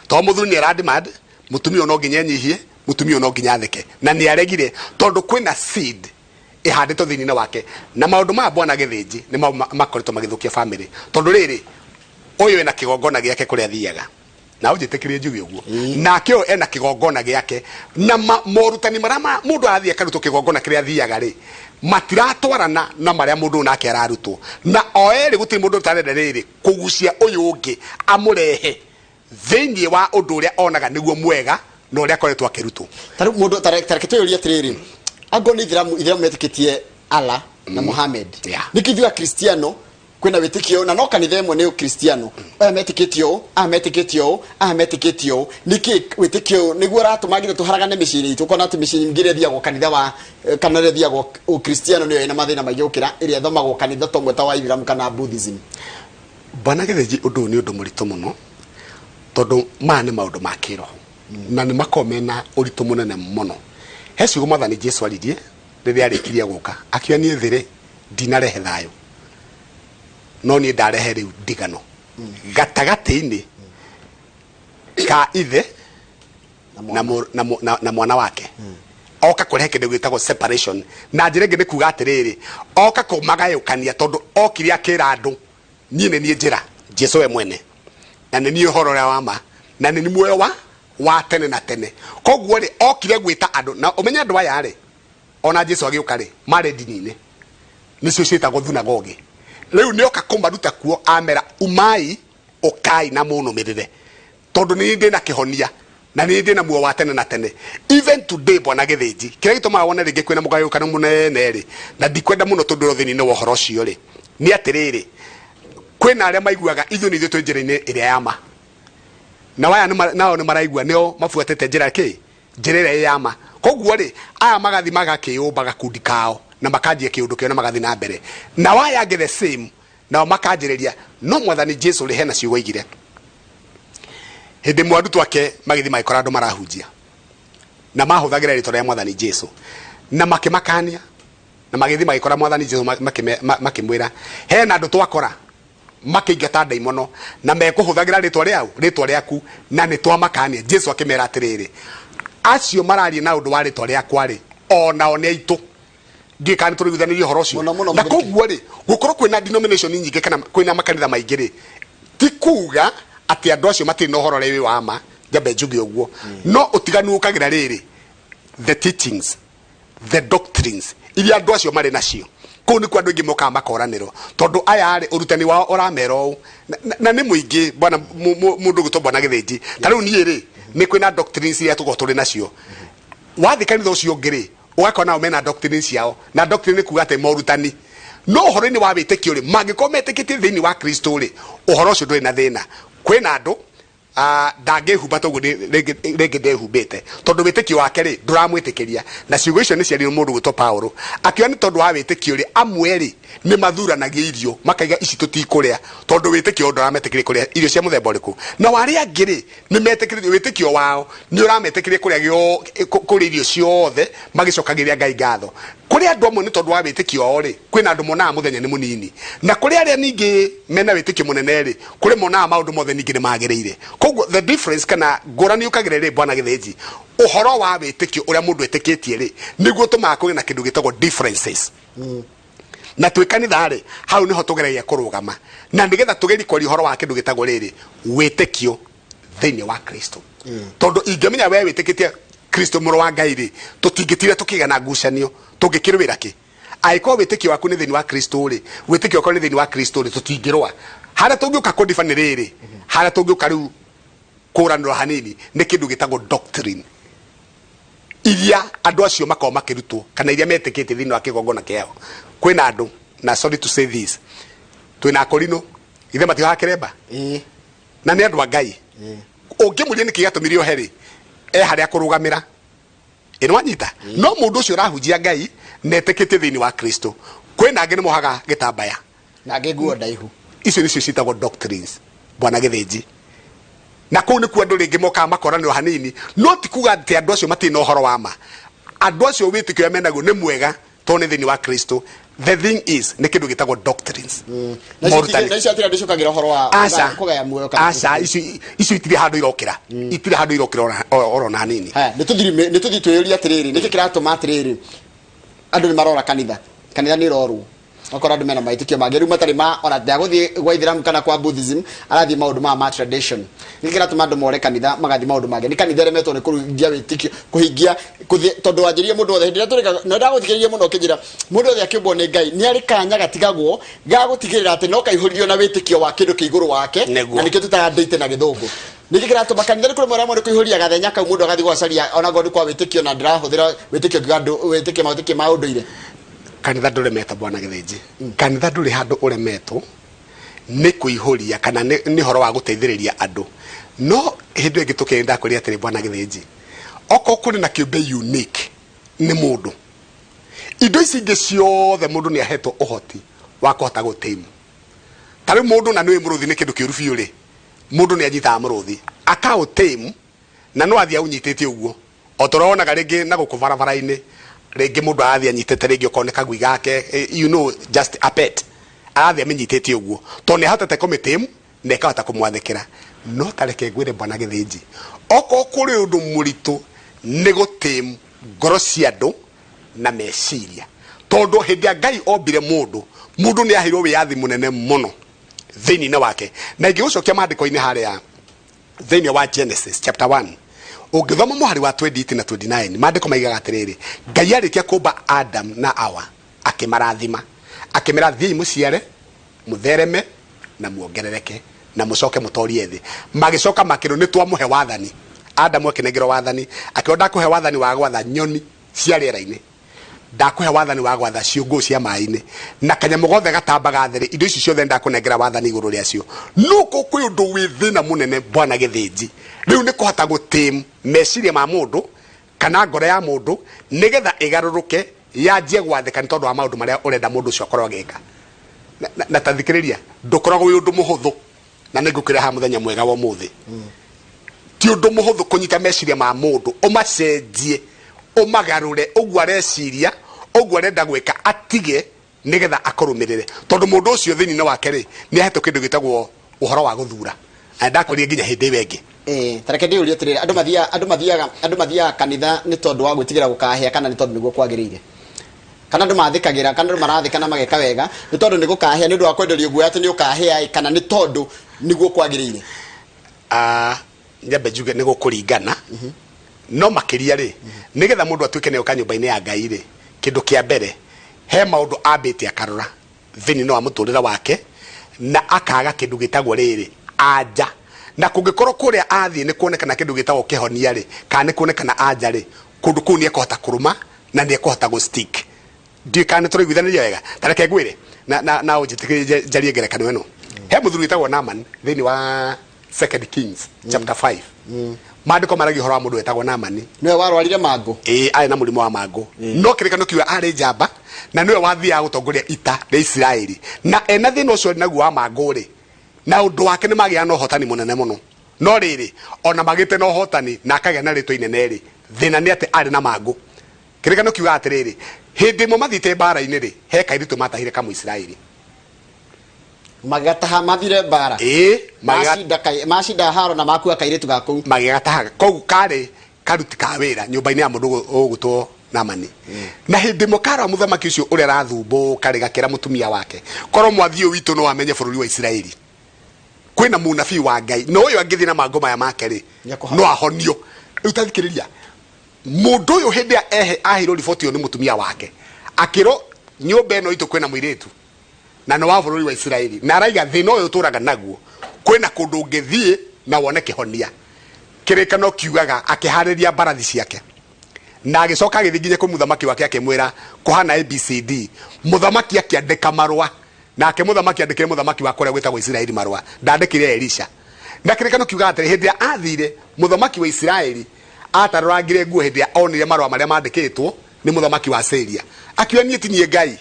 tondũ mũthuri nĩ ara demand mũtumia ũyũ no nginya enyihie, mũtumia ũyũ no nginya atheke, na nĩ aregire tondũ kwĩna seed. Ĩhandĩtwo thĩinĩ wake na maũndũ maya bwana Gĩthĩnji nĩ makoretwo magĩthũkia family, tondũ rĩrĩ, ũyũ ena kĩgongona gĩake kũrĩa athiaga, na ũnjĩtĩkĩrie njuge ũguo, nake ũyũ ena kĩgongona gĩake, na morutani marĩa mũndũ arathiĩ akarutwo kĩgongona kĩrĩa athiaga rĩ, matiratwarana na marĩa mũndũ ũyũ nake ararutwo. Na o erĩ gũtirĩ mũndũ ũtarenda rĩrĩ kũgucia ũyũ ũngĩ amũrehe thĩinĩ wa ũndũ ũrĩa onaga nĩguo mwega na ũrĩa akoretwo akĩrutwo. Ta rĩu mũndũ ta reke twĩyũrie atĩrĩrĩ, angorwo nĩ ithiramu, ithiramu metĩkĩtie Allah na Muhammad, nĩkĩ ithuĩ akristiano kwĩna wĩtĩkio na no kanitha ĩmwe nĩ ũkristiano, aya metĩkĩtie ũũ, aya metĩkĩtie ũũ, aya metĩkĩtie ũũ? Nĩkĩ wĩtĩkio ũyũ nĩguo ũratũma nginya tũharagane mĩciĩ-inĩ itũ, ũkona atĩ mĩciĩ mĩingĩ ĩrĩa ĩthiagwo kanitha wa kana ĩrĩa ĩthiagwo ũkristiano nĩyo ĩna mathĩna maingĩ gũkĩra ĩrĩa ĩthomagwo kanitha ta ũmwe ta wa ithiramu kana Buddhism? Bwana Gĩthĩnji, ũndũ ũyũ nĩ ũndũ mũritũ mũno, tondũ maya nĩ maũndũ ma kĩroho na nĩ makoragwo mena ũritũ mũnene mũno. He ciugo Mwathani Jesu aririe rĩrĩa arĩkirie gũka, akiuga, niĩ thĩ rĩ, ndinarehe thayũ, no niĩ ndarehe rĩu ndigano gatagatĩ-inĩ ka ithe na mwana wake. Oka kũrehe kĩndũ gĩtagwo separation. Na njĩra ĩngĩ nĩ kuga atĩrĩrĩ, oka kũmagayũkania, tondũ okire akĩra andũ, niĩ nĩ niĩ njĩra, Jesu we mwene, na nĩ niĩ ũhoro ũrĩa wa ma, na nĩ niĩ muoyo wa tene na tene. Koguo rĩ, okire gwĩta andũ, na ũmenye andũ aya rĩ, ona Jesu agĩũka rĩ, marĩ ndini-inĩ nĩcio ciĩtagwo thunagogi. Rĩu nĩ oka kũmaruta kuo, amera, umai, ũkai na mũnũmĩrĩre, tondũ nĩ ndĩ na kĩhonia na nĩ ndĩ na muoyo wa tene na tene. Even today, bwana Gĩthĩnji, kĩrĩa gĩtũmaga wone rĩngĩ kwĩna mũgayũkano mũnene rĩ, na ndikwenda mũno tũndũrwo thĩinĩ wa ũhoro ũcio rĩ, nĩ atĩrĩrĩ, kwĩna arĩa maiguaga ithuĩ nĩ ithuĩ twĩ njĩra-inĩ ĩrĩa ya ma, nao aya nao nĩ maraigua nĩo mabuatĩte njĩra kĩ njĩra ĩrĩa ĩ ya ma. Koguo rĩ, aya magathi magakĩyũmba gakundi kao na makanjia kĩũndũ kĩo na magathi na mbere, nao aya angĩ the same, nao makanjĩrĩria. No Mwathani Jesu rĩ, hena ciugo aigire hĩndĩ ĩmwe arutwo ake magĩthiĩ magĩkora andũ marahunjia na mahũthagĩra rĩtwa rĩa Mwathani Jesu, na makĩmakania, na magĩthiĩ magĩkora Mwathani Jesu makĩmwĩra, hena andũ twakora makĩingata ndaimono na mekũhũthagĩra rĩtwa rĩau rĩtwa rĩaku, na nĩ twamakania. Jesu akĩmera atĩrĩrĩ, acio mararia na ũndũ wa rĩtwa rĩakwa rĩ, o nao nĩ aitũ. Ndiũĩ kana nĩ tũraiguithanĩria ũhoro ũcio. Mũno, mũno, Na mũthuri. koguo rĩ, gũkorwo kwĩna denomination nyingĩ kana kwĩna makanitha maingĩ rĩ, ti kuga atĩ andũ acio matirĩ na ũhoro ũrĩa wĩ wa ma, njambe njuge ũguo. No ũtiganu ũkagĩra rĩrĩ, the teachings, the doctrines iria andũ acio marĩ nacio, kũu nĩkuo andũ aingĩ mokaga makoranĩrwo, tondũ aya rĩ, ũrutani wao ũramera ũũ. Na nĩ mũingĩ bwana, mũndũ ũgwĩtwo bwana Gĩthĩnji. Ta rĩu niĩ rĩ, nĩ kwĩna doctrines iria tũkoragwo tũrĩ nacio. Wathiĩ kanitha ũcio ũngĩ rĩ, ũgakora nao mena doctrine ciao, na doctrine nĩ kuga atĩ morutani. No ũhoro-inĩ wa wĩtĩkio rĩ, mangĩkorwo metĩkĩtie thĩinĩ wa Kristo rĩ, ũhoro ũcio ndũrĩ na thĩna. Kwĩna andũ ndangĩhumba toguo rĩngĩ rĩngĩ ndehumbĩte, tondũ wĩtĩkio wake rĩ, ndũramwĩtĩkĩria. Na ciugo icio nĩ ciarirwo mũndũ gwĩtwo Paulo, akiuga nĩ tondũ wa wĩtĩkio rĩ, amwe rĩ, nĩ mathuranagia irio, makaiga ici tũtikũrĩa, tondũ wĩtĩkio wao ndũrametĩkĩria kũrĩa irio cia mũthemba ũrĩkũ. Nao arĩa angĩ rĩ, nĩ metĩkĩrĩtio, wĩtĩkio wao nĩ ũrametĩkĩria kũrĩa kũrĩa irio ciothe magĩcokagĩria Ngai ngatho. Kũrĩ andũ amwe nĩ tondũ wa wĩtĩkio wao rĩ, kwĩna andũ monaga mũthenya nĩ mũnini, na kũrĩ arĩa ningĩ mena wĩtĩkio mũnene rĩ, kũrĩ monaga maũndũ mothe ningĩ nĩ magĩrĩire. Koguo the difference kana ngũrani yũkagĩra rĩ, bwana Gĩthĩnji, ũhoro wa wĩtĩkio ũrĩa mũndũ etĩkĩtie rĩ, nĩguo ũtũmaga kũgĩe na kĩndũ gĩtagwo differences. Na twĩ kanitha rĩ, hau nĩho tũgeragia kũrũgama, na nĩgetha tũgerie kwaria ũhoro wa kĩndũ gĩtagwo rĩrĩ, wĩtĩkio thĩinĩ wa Kristo. Tondũ ingĩmenya we wĩtĩkĩtie Kristo mũrũ wa Ngai rĩ, tũtingĩtinda tũkĩgĩa na ngucanio, tũngĩkĩrũĩra kĩ? Angĩkorwo wĩtĩkio waku nĩ thĩinĩ wa Kristo rĩ, wĩtĩkio wakwa nĩ thĩinĩ wa Kristo rĩ, tũtingĩrũa. Harĩa tũngĩũka kũndiba nĩ rĩrĩ, harĩa tũngĩũka rĩu kũranĩrwo hanini nĩ kĩndũ gĩtagwo doctrine iria andũ acio makoragwo makĩrutwo kana iria metĩkĩtie thĩinĩ wa kĩgongona kĩao. Kwĩna andũ, na sorry to say this, twĩna akorino ithe matiohaga kĩremba, na nĩ andũ a Ngai. Ũngĩmũria nĩkĩ gĩatũmire ohe rĩ, e harĩa kũrũgamĩra ĩ nĩwanyita. No mũndũ ũcio ũrahunjia Ngai na etĩkĩtie thĩinĩ wa Kristo. Kwĩna angĩ nĩ mohaga gĩtambaya na angĩ nguo ndaihu. Icio nĩcio ciĩtagwo doctrines, bwana Gĩthĩnji, na kũu nĩkuo andũ rĩngĩ mokaga makoranĩrwo hanini. No ti kuga atĩ andũ acio matirĩ na ũhoro wa ma. Andũ acio wĩtĩkio ũrĩa menaguo nĩ mwega, tondũ nĩ thĩinĩ wa Kristo. The thing is, nĩ kĩndũ gĩtagwo doctrines. Na icio Morutani. na icio atĩrĩ ndĩcokagĩra ũhoro wa Aca. kũgaya muoyo kana Aca, icio itirĩ handũ irokĩra, itirĩ handũ irokĩra oro na hanini. Haya, nĩ tũthiĩ twĩyũrie atĩrĩrĩ, nĩkĩ kĩratũma atĩrĩrĩ Andũ nĩ marora kanitha, kanitha nĩ ĩrorwo, okorwo andũ mena maĩtĩkio mangĩ rĩu matarĩ ma ona ndagũthiĩ gwa ithĩramu kana kwa Buddhism, arathiĩ maũndũ maya ma tradition. Nĩkĩ kĩratũma andũ more kanitha magathiĩ maũndũ mangĩ? Nĩ kanitha ĩremetwo nĩ kũhingia wĩtĩkio, kũhingia kũthiĩ, tondũ wanjĩrire mũndũ wothe hĩndĩ ĩrĩa tũrĩkaga, na ndagũthikĩrĩria mũno ũkĩnjĩra mũndũ wothe akĩũmbwo nĩ Ngai nĩ arĩ kanya gatigagwo ga gũtigĩrĩra atĩ no kaihũririo na wĩtĩkio wa kĩndũ kĩ igũrũ wake. Nĩguo. Na nĩkĩo tũtaga ndĩite na Gĩthũngũ. Nĩkĩ kĩratũma kanitha nĩ kũremwo ramwe nĩ kũihũria gathenya kau, mũndũ agathiĩ gwacaria onakorwo nĩ kwa wĩtĩkio, na ndĩrahũthĩra wĩtĩkio ngiuga andũ wĩtĩkio mawĩtĩkio ma ũndũire? Kanitha ndũremetwo, bwana Gĩthĩnji. Kanitha ndũrĩ handũ ũremetwo nĩ kũihũria kana nĩ ũhoro wa gũteithĩrĩria andũ. No hĩndĩ ĩyo ĩngĩ tũkĩaria ndakwĩrire atĩrĩ, bwana Gĩthĩnji, okorwo kũrĩ na kĩũmbe unique nĩ mũndũ. Indo ici ingĩ ciothe mũndũ nĩ ahetwo ũhoti wa kũhota gũ tame. Ta rĩu mũndũ, na nĩũĩ mũrũthi nĩ kĩndũ kĩũru biũ rĩ, mũndũ nĩ anyitaga mũrũthi akaũ tame na no athiĩ aũnyitĩte ũguo. O ta ũrĩa wonaga rĩngĩ na gũkũ barabara-inĩ, rĩngĩ mũndũ arathiĩ anyitĩte rĩngĩ okorwo nĩ kagui gake, just a pet, arathiĩ amĩnyitĩte ũguo tondũ nĩ ahotete kũmĩ tame na ĩkahota kũmwathĩkĩra. No ta reke ngwĩre bwana Gĩthĩnji, okorwo kũrĩ ũndũ mũritũ nĩ gũ tame ngoro cia andũ na meciria, tondũ hĩndĩ ĩrĩa Ngai ombire mũndũ, mũndũ nĩ aheirwo wĩyathi mũnene mũno thĩinĩ wake. Na ingĩgũcokia maandĩko-inĩ harĩa thĩinĩ wa Genesis chapter 1, ũngĩthoma mũhari wa 28 na 29, maandĩko maigaga atĩrĩrĩ, Ngai arĩkia kũmba Adam na Awa, akĩmarathima, akĩmera, thiĩi mũciare, mũthereme na muongerereke, na mũcoke mũtorie thĩ. Magĩcoka makĩrwo, nĩ twamũhe wathani. Adamu akĩnengerwo wathani, akĩrwo, ndakũhe wathani wa gwatha nyoni cia rĩera-inĩ, ndakũhe wathani wa gwatha ciũngũyũ cia maĩ-inĩ, na kanyamũ gothe gatambaga thĩ-rĩ, indo ici ciothe ndakũnengera wathani igũrũ rĩacio. No ko kwĩ ũndũ wĩ thĩna mũnene, bwana Gĩthĩnji, rĩu nĩ kũhota gũ tame meciria ma mũndũ kana ngoro ya mũndũ nĩgetha ĩgarũrũke yanjie gwathĩka nĩ tondũ wa maũndũ marĩa ũrenda mũndũ ũcio akorwo agĩka. Na ta thikĩrĩria, ndũkoragwo wĩ ũndũ mũhũthũ, na nĩ ngũkwĩra haha mũthenya mwega wa ũmũthĩ, ti ũndũ mũhũthũ kũnyita meciria ma mũndũ ũmacenjie, ũmagarũre ũguo areciria, ũguo arenda gwĩka atige nĩgetha akũrũmĩrĩre, tondũ mũndũ ũcio thĩinĩ wake rĩ, nĩ ahetwo kĩndũ gĩtagwo ũhoro wa gũthura. Na ndakwĩrire nginya hĩndĩ ĩyo ĩngĩ. Ta reke ndĩyũrie atĩrĩrĩ, andũ mathiaga kanitha nĩ tondũ wa gwĩtigĩra gũkahĩa kana nĩ tondũ nĩguo kwagĩrĩire? Kana andũ mathĩkagĩra, kana andũ marathĩka na mageka wega nĩ tondũ nĩ gũkahĩa, nĩ ũndũ wa kwenderio guoya atĩ nĩ ũkahĩa ĩ, kana nĩ tondũ nĩguo kwagĩrĩire? Ah, nyambe njuge nĩ gũkũringana, no makĩria rĩ, nĩgetha mũndũ atuĩke nĩ oka nyũmba-inĩ ya Ngai rĩ, kĩndũ kĩa mbere he maũndũ ambĩte akarora thĩinĩ wa mũtũrĩre wake na akaga kĩndũ gĩtagwo rĩrĩ anja. Na kũngĩkorwo kũrĩa athiĩ nĩ kuonekana kĩndũ gĩtagwo kĩhonia rĩ, kana nĩ kuonekana anja rĩ, kũndũ kũu nĩ ekũhota kũrũma na nĩ ekũhota gũ stick. Ndiũĩ kana nĩ tũraiguithanĩria wega. Ta reke ngwĩre na ũnjĩtĩkĩrie njarie ngerekano ĩno. He mũthuri wĩtagwo Naaman thĩinĩ wa Second Kings chapter 5. Maandĩko maragia ũhoro wa mũndũ wetagwo Naamani. Nĩwe warwarire mangũ? Ĩĩ, arĩ na mũrimũ wa mangũ, no kĩrĩkano kiuga arĩ njamba na nĩwe wathiaga gũtongoria ita rĩa Isiraeli, na ena thĩna ũcio arĩ naguo wa mangũ rĩ, na ũndũ wake nĩ magĩaga na ũhotani mũnene mũno. No rĩrĩ, ona magĩte na ũhotani na akagĩa na rĩtwa inene rĩ, thĩna nĩ atĩ arĩ na mangũ. Kĩrĩkano kiugaga atĩrĩrĩ, hĩndĩ ĩmwe mathiĩte mbara-inĩ rĩ, he kairĩtu matahire Kamũisiraeli. Magĩgataha mathire mbara. Ĩĩ. Macinda haro na makua kairĩtu ga kũu. Magĩgataha. Koguo karĩ karuti ka wĩra nyũmba-inĩ ya mũndũ ũgũtwo Namani. Na hĩndĩ ĩmwe karora mũthamaki ũcio ũrĩa arathumbũka rĩ, gakĩra mũtumia wake, korwo mwathi ũyũ witũ no amenye bũrũri wa Isiraeli kwĩna mũnabii wa Ngai, na ũyũ angĩthiĩ na mangũ maya make rĩ, no ahonio. Rĩu ta thikĩrĩria, mũndũ ũyũ hĩndĩ ĩrĩa aheirwo riboti ĩyo nĩ mũtumia wake, akĩrwo nyũmba ĩno itũ kwĩna mũirĩtu na nĩ wa bũrũri wa Isiraeli, na araiga thĩna ũyũ ũtũraga naguo kwĩna kũndũ ũngĩthiĩ na wone kĩhonia. Kĩrĩkano kiugaga akĩharĩria mbarathi ciake na agĩcoka agĩthiĩ nginya kwĩ mũthamaki wake akĩmwĩra kũhana ABCD. Mũthamaki akĩandĩka marũa, nake mũthamaki andĩkĩre mũthamaki wa kũrĩa gwĩtagwo Isiraeli marũa, ndandĩkĩire Elisha. Na kĩrĩkano kiugaga atĩrĩ, hĩndĩ ĩrĩa athire, mũthamaki wa Isiraeli atarũrangire nguo hĩndĩ ĩrĩa onire marũa marĩa mandĩkĩtwo nĩ mũthamaki wa Syria, akiuga, niĩ ti niĩ Ngai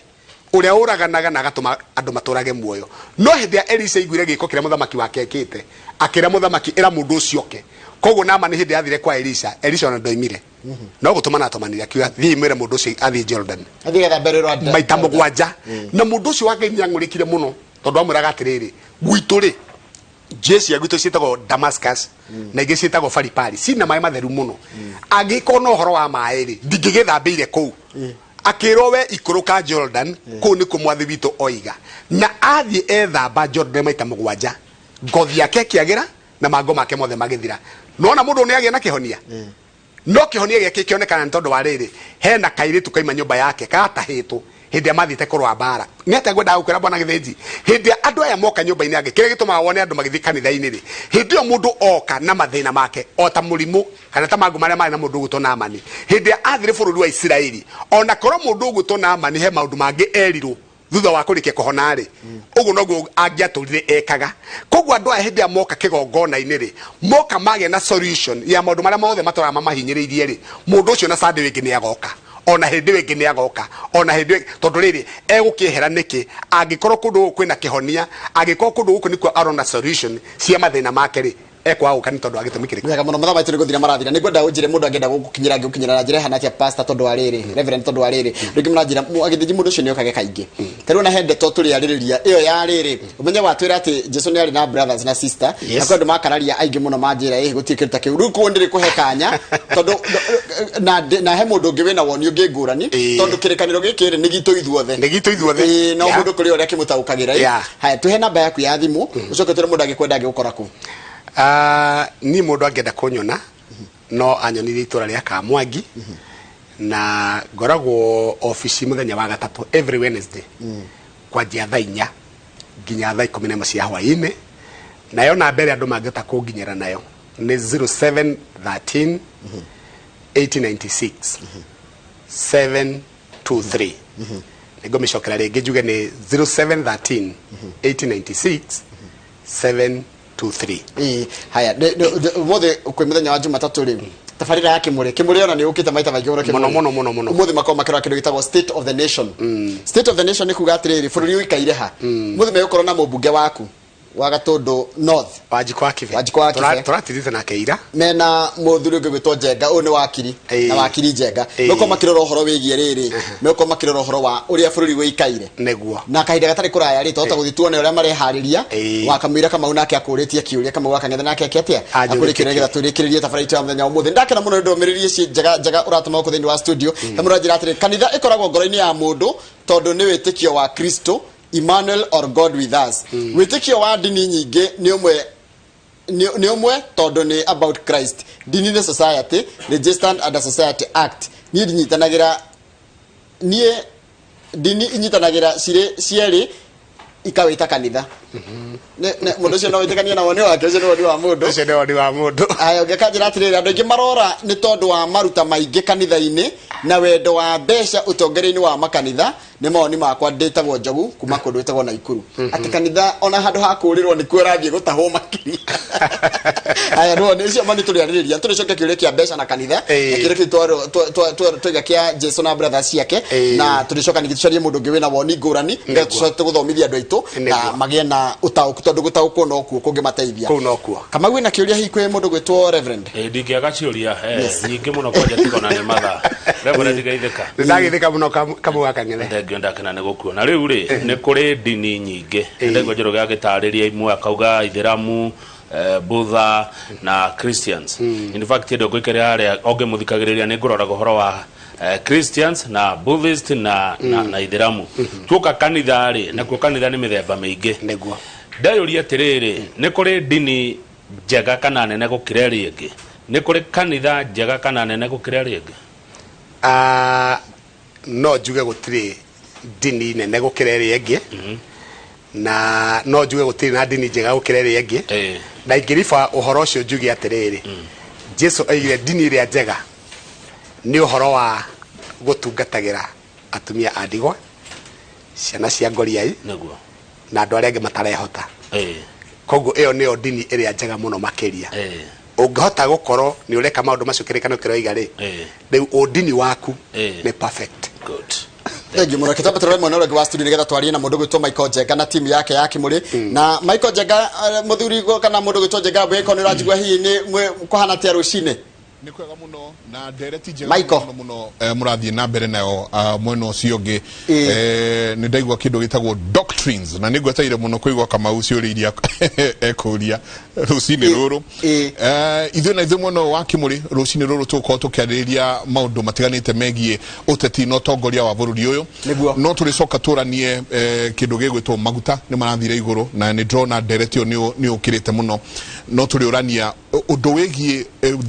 ũrĩa ũraganaga na agatũma andũ matũrage muoyo. No hĩndĩ ĩrĩa Elisha aiguire gĩĩko kĩrĩa mũthamaki wake ekĩte, akĩra mũthamaki, ĩra mũndũ ũcio oke. Koguo Naamani hĩndĩ ĩrĩa athire kwa Elisha, Elisha ona ndoimire. No gũtũmana atũmanire, akiuga, thiĩi mwĩre mũndũ ũcio athiĩ Jordan Athiĩ gethambe rũũĩ rwa maita 7. Na mũndũ ũcio wa Ngai nĩ ang'ũrĩkire mũno, tondũ amwĩraga atĩrĩrĩ, gwitũ rĩ, njũĩ cia gwitũ ciĩtagwo Damascus na ingĩ ciĩtagwo Faripari, cina maĩ matheru mũno. Angĩkorwo na ũhoro wa maĩ rĩ, ndingĩgĩthambĩire kũu. Akĩrwo we ikũrũka Jordan, kũu nĩkuo mwathi witũ oiga. Na athiĩ ethamba Jordan maita mũgwanja, ngothi yake ĩkĩagĩra na mangũ make mothe magĩthira. Nona mũndũ nĩ agĩa na kĩhonia. No kĩhonia gĩake kĩonekana nĩ tondũ wa rĩrĩ, hena kairĩtu kaima nyũmba yake karatahĩtwo hĩndĩ ĩrĩa mathiĩte kũrũa mbara. Nĩ atĩa ngwendaga gũkwĩra bwana Gĩthĩnji? Hĩndĩ ĩrĩa andũ aya moka nyũmba-inĩ yake, kĩrĩa gĩtũmaga wone andũ magĩthiĩ kanitha-inĩ rĩ, hĩndĩ ĩyo mũndũ oka na mathĩna make o ta mũrimũ kana ta mangũ marĩa marĩ na mũndũ ũgwĩtwo Naamani. Hĩndĩ ĩrĩa athire bũrũri wa Isiraeli, ona korwo mũndũ ũgwĩtwo Naamani he maũndũ mangĩ erirwo thutha wa kũrĩkia kũhona-rĩ, ũguo noguo angĩatũrire ekaga. Koguo andũ aya hĩndĩ ĩrĩa moka kĩgongona-inĩ rĩ, moka magĩa na solution ya maũndũ marĩa mothe matũraga mamahinyĩrĩirie rĩ, mũndũ ũcio na Sunday ĩngĩ nĩ agoka, ona hĩndĩ ĩyo ĩngĩ nĩ agoka, ona hĩndĩ ĩyo, tondũ rĩrĩ, egũkĩehera nĩkĩ angĩkorwo kũndũ gũkũ kwĩna kĩhonia, angĩkorwo kũndũ gũkũ nĩkuo arona solution cia mathĩna make rĩ, ekwaga gũka nĩ tondũ wa gĩtũmi kĩrĩkũ? Wega mũno, mathaa maitũ nĩ gũthira marathira. Nĩ ngwenda ũnjĩre mũndũ angĩenda gũgũkinyĩra angĩgũkinyĩra na njĩra ĩhana atĩa, pastor, tondũ wa rĩrĩ, reverend, tondũ wa rĩrĩ, rĩngĩ mũranjĩra agĩthĩnji mũndũ ũcio nĩ okage kaingĩ. Ta rĩu ona he ndeto tũrĩarĩrĩria ĩyo ya rĩrĩ, ũmenye watwĩra atĩ Jesu nĩ arĩ na brothers na sister, na kwĩ andũ makararia aingĩ mũno manjĩra ĩhĩ gũtirĩ kĩndũ ta kĩu. Rĩu kũguo ndĩrĩkũhe kanya tondũ na na he mũndũ ũngĩ wĩna woni ũngĩ ngũrani, tondũ kĩrĩkanĩro gĩkĩ rĩ nĩ gitũ ithuothe. Nĩ gitũ ithuothe. Ĩĩ, no mũndũ kũrĩ ũrĩa akĩmũtaũkagĩra. Haya, tũhe namba yaku ya thimũ, ũcoke ũtwĩre mũndũ angĩkwenda angĩgũkora kũ. Ah, niĩ mũndũ angĩenda kũnyona no anyonire itũra rĩa Kamwangi, na ngoragwo obici mũthenya wa gatatũ, every Wednesday, kwanjia thaa 4 nginya thaa 11 cia hwaĩ-inĩ. Nayo namba ĩrĩa andũ mangĩhota kũnginyĩra nayo nĩ 0713 896 723. Nĩngũmĩcokera rĩngĩ njuge nĩ 0713 896 723. Ĩĩ, haya, ũmũthĩ kwĩ mũthenya wa Jumatatũ rĩ, tabarĩra ya Kĩmũrĩ, Kĩmũrĩ ona nĩ ũkĩte maita maingĩ mũno Kĩmũrĩ. Mũno, mũno, mũno, mũno. Ũmũthĩ makoragwo makĩrora kĩndũ gĩtagwo state of the nation. State of the nation nĩ kuga atĩrĩrĩ, bũrũri ũikaire ha. Ũmũthĩ megũkorwo na mũmbunge waku wa Gatũndũ North, Wanjikũ wa Kibe. Wanjikũ wa Kibe. Tũratirite nake ira. Mena mũthuri ũngĩ gwĩtwo Njenga, ũyũ nĩ wakiri na wakiri Njenga. Megũkorwo makĩrora ũhoro wĩgiĩ rĩrĩ, megũkorwo makĩrora ũhoro wa ũrĩa bũrũri ũikaire. Na kahinda gatarĩ kũraya rĩ, twahota gũthiĩ tuone ũrĩa mareharĩria. Wa Kamũira Kamau nake akũrĩtie kĩũria, Kamau wa Kang'ethe nake eke atĩa? Anjũrĩtie. Akũrĩtie kĩũria nĩgetha tũrĩkĩrĩrie tabarĩra itũ ya mũthenya wa ũmũthĩ. Ndakena mũno nĩ ndũmĩrĩri ici njega njega ũratũma gũkũ thĩinĩ wa studio. He mũndũ ũranjĩra atĩrĩ, kanitha ĩkoragwo ngoro-inĩ ya mũndũ tondũ nĩ wĩtĩkio wa Kristo, Emmanuel or God with us. Wĩtĩkio wa ndini nyingĩ nĩ ũmwe, nĩ ũmwe tondũ nĩ about Christ. Ndini nĩ society registered under Society Act. Niĩ ndinyitanagĩra, niĩ ndini inyitanagĩra cirĩ cierĩ ikawĩta kanitha. Mũndũ ũcio no wĩtĩkanie na woni wake, ũcio nĩ woni wa mũndũ. Ũcio nĩ woni wa mũndũ. Aya, ũngĩkanjĩra atĩrĩrĩ, andũ aingĩ marora nĩ tondũ wa maruta maingĩ kanitha-inĩ na wendo wa mbeca ũtongoria-inĩ wa makanitha. Nĩ mawoni makwa, ndĩtagwo Njogu kuma kũndũ gwĩtagwo Naikuru, atĩ kanitha ona handũ ha kũrĩrwo nĩkuo ũrathiĩ gũtahwo makĩria. Aya, no nĩ icio mani tũrĩarĩrĩria, tũrĩcokia kĩũria kĩa mbeca na kanitha na kĩũria kĩu twaiga kĩa Jesu na brothers ciake, na tũrĩcoka ningĩ tũcarie mũndũ ũngĩ wĩna woni ngũrani nĩgetha tũcoke gũthomithia andũ aitũ na magĩe na ũtaũku, tondũ gũtaũkwo nokuo kũngĩmateithia. Kũu nokuo. Kamau, wĩna kĩũria hihi kwĩ mũndũ gwĩtwo Reverend? Ĩ, ndingĩaga ciũria nyingĩ mũno, kwanja tigona nĩ mathaa. Reverend, geithĩka. Nĩndagĩthĩka mũno Kamau wa Kang'ethe. Thengio, ndakena nĩ gũkuona. Rĩu rĩ, nĩ kũrĩ ndini nyingĩ. Ndegwa Njoroge agĩtarĩria imwe, akauga Ithĩramu, Buddha na Christians. In fact, hĩndĩ ngũikaria harĩa o ngĩmũthikagĩrĩria nĩ ngũroraga ũhoro wa Christians na Buddhist na Ithĩramu. Tuoka kanitha rĩ, nakuo kanitha nĩ mĩthemba mĩingĩ. Ndeyũria atĩrĩrĩ, nĩ kũrĩ ndini njega kana nene gũkĩra ĩrĩa ĩngĩ? Nĩ kũrĩ kanitha njega kana nene gũkĩra ĩrĩa ĩngĩ? Ah, no njuge gũtirĩ ndini nene gũkĩra ĩrĩa ĩngĩ, na no njuge gũtirĩ na ndini njega gũkĩra ĩrĩa ĩngĩ. Na ingĩriba ũhoro ũcio njuge atĩrĩrĩ, Jesu oigire ndini ĩrĩa njega nĩ ũhoro wa gũtungatagĩra atumia a ndigwa, ciana cia ngoriai na andũ arĩa angĩ matarehota. Koguo ĩyo nĩyo ndini ĩrĩa njega mũno makĩria. Ũngĩhota gũkorwo nĩ ũreka maũndũ macio kĩrĩkanĩro kĩroiga rĩ, rĩu ũndini waku nĩ perfect. Good. Thank you mũno. Kĩtambo tũrore mwena ũrĩa ũngĩ wa studio nĩgetha twarie na mũndũ gwĩtwo Michael Njenga na timu yake ya Kĩmũrĩ. Na Michael Njenga, mũthuri kana mũndũ gwĩtwo Njenga, wĩko nĩ ũranjigua hihi nĩ kũhana atĩa rũcinĩ? Nĩ kwega mũno na ndereti njega Michael. mũno mũno mũrathiĩ na mbere nayo mwena ũcio ũngĩ. Ĩĩ. Nĩ ndaigua kĩndũ gĩtagwo doctrines na nĩ ngwetereire mũno kũigua Kamau ciũria iria ekũria rũcinĩ rũrũ. Ithuĩ na ithuĩ mwena ũyũ wa Kĩmũrĩ rũcinĩ rũrũ tũgũkorwo tũkĩarĩrĩria maũndũ matiganĩte megiĩ ũteti na ũtongoria wa bũrũri ũyũ. No tũrĩcoka tũranie kĩndũ gĩgwĩtwo maguta nĩ marathire igũrũ na nĩ ndĩrona ndereti ĩyo nĩ ũkĩrĩte mũno, no tũrĩũrania ũndũ wĩgiĩ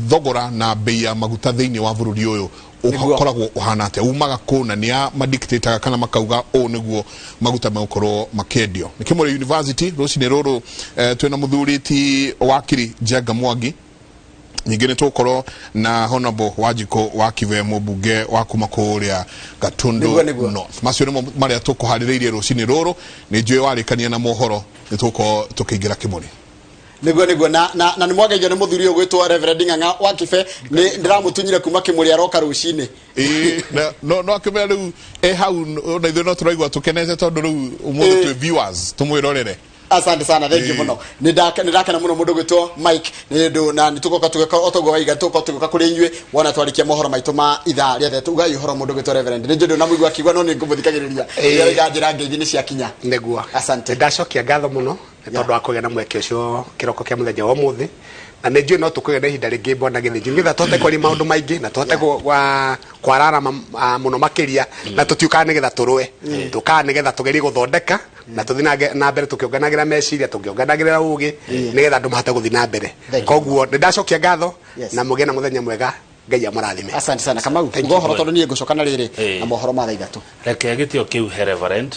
thogora na bei ya maguta thĩinĩ wa bũrũri ũyũ ũkoragwo ũhana atĩa, umaga kũ na nĩ a madictataga kana makauga ũũ nĩguo maguta megũkorwo makĩendio. Nĩ Kĩmũrĩ University rũcinĩ rũrũ twĩna mũthuri ti wakiri Njenga Mwangi, ningĩ nĩ tũgũkorwo na Honorable Wanjikũ wa Kibe, mũmbunge wa kuma kũrĩa Gatundu North. Macio nĩmo marĩa tũkũharĩrĩirie rũcinĩ rũrũ. Nĩ njũĩ warĩkania na mohoro nĩ tũgũkorwo tũkĩingĩra Kĩmũrĩ. Niguo na nĩ mwageithio nĩ mũthuri ũyũ gwĩtwo Reverend Ng'ang'a wa Kibe, nĩ ndĩramũtunyire kuma Kĩmũrĩ, aroka rũcinĩ. Ĩĩ, na no akĩmenya rĩu e hau ona ithuĩ no tũraigua tũkenete tondũ rĩu ũmũthĩ twĩ viewers tũmwĩrorere. Asante sana, thank you mũno. Nĩ ndakena mũno mũndũ gwĩtwo Mike nĩ ũndũ na nĩ tũgoka tũgĩka o toguo waiga, tũgoka tũgĩũka kũrĩ inyuĩ wona twarĩkia mohoro maitũ ma ithaa rĩa thetũ. Ugai ũhoro mũndũ gwĩtwo Reverend, nĩ njũĩ ndũnamũigua akiuga no nĩ ngũmũthikagĩrĩria. Rĩrĩa njĩra ngeithi nĩ ciakinya. Nĩguo. Asante. Ndacokia ngatho mũno nĩ tondũ wa kũgĩa na mweke ũcio kĩroko kĩa mũthenya wa ũmũthĩ, na nĩ njũĩ no tũkũgĩa na ihinda rĩngĩ bwana Gĩthĩnji, nĩgetha tũhote kwaria maũndũ maingĩ na tũhote kwararama mũno makĩria, na tũtiũkaga nĩgetha tũrũe, tũkaga nĩgetha tũgerie gũthondeka na tũthiĩ na mbere tũkĩonganagĩra meciria, tũkĩonganagĩra ũgĩ, nĩgetha andũ mahote gũthiĩ na mbere. Thank you. Koguo nĩ ndacokia ngatho na mũgĩe na mũthenya mwega, Ngai amũrathime. Asante sana Kamau. Thank Uga you. ũhoro tondũ niĩ ngũcoka na rĩrĩ na mohoro ma thaa 3. Reke gĩtĩo kĩu he Reverend,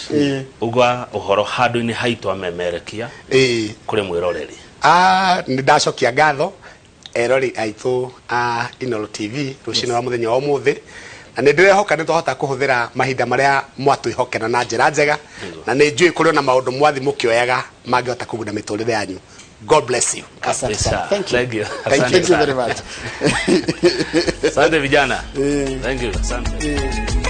uga ũhoro handũ-inĩ haitũ amemerekia kũrĩ mwĩroreri. Ah, nĩ ndacokia ngatho erori aitũ a Inooro TV rũcinĩ rwa mũthenya wa ũmũthĩ, na nĩ ndĩrehoka nĩ twahota kũhũthĩra mahinda marĩa mwatwĩhokera na njĩra njega, na nĩ njũĩ kũrĩ ona maũndũ mwathi mũkĩoyaga mangĩhota kũguna mĩtũrĩre yanyu. God bless you. Asante sana. Thank you. Thank you. Thank you. Asante Thank you sana. very much. Asante vijana. Thank you. Asante.